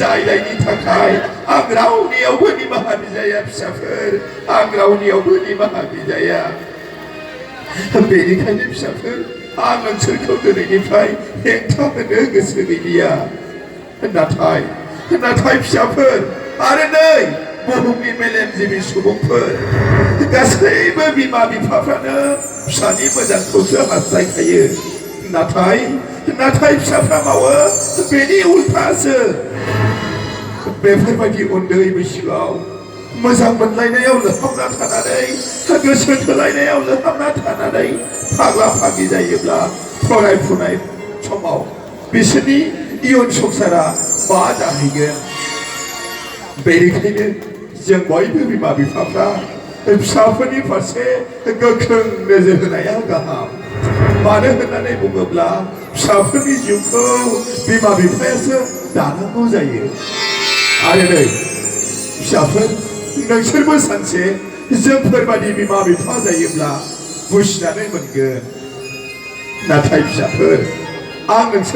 जायनि थाखाय आं रावनियावबो निमाहा बिजाया फिसाफोर आं रावनियावबो निमाहा बिजाया बेनिखायनो फिसाफोर आं नोंसोरखौ दिनैनिफ्राय हेंथा होनो गोसो गैलिया नाथाय फिसाफोर आरो नै बुहुमनि मेलेमजिबि सुबुंफोर गासैबो बिमा बिफाफ्रानो फिसानि मोजांखौसो हास्थायखायो नाथाय फिसाफ्रा मावो बेनि उल्टासो बेफोरबायदि उन्दै बैसोआव मोजां मोनलायनायाव लोहाबना थानानै गोसो थोलायनायाव लोहाबना थानानै फाग्ला फाग्लि जायोब्ला फरायफुनाय समाव बिसोरनि इयुन संसारा मा जाहैगोन बेनिखायनो जों बयबो बिमा बिफाफ्रा फिसाफोरनि फारसे गोख्रों नोजोर होनाया गाहाम मानो होननानै बुङोब्ला फिसाफोरनि जिउखौ बिमा बिफायासो दानांगौ जायो आरो नै फिसाफोर नोंसोरबो सानसे जोंफोरबादि बिमा बिफा जायोब्ला बुजिनानै मोनगोन नाथाय फिसाफोर आं नोंसोर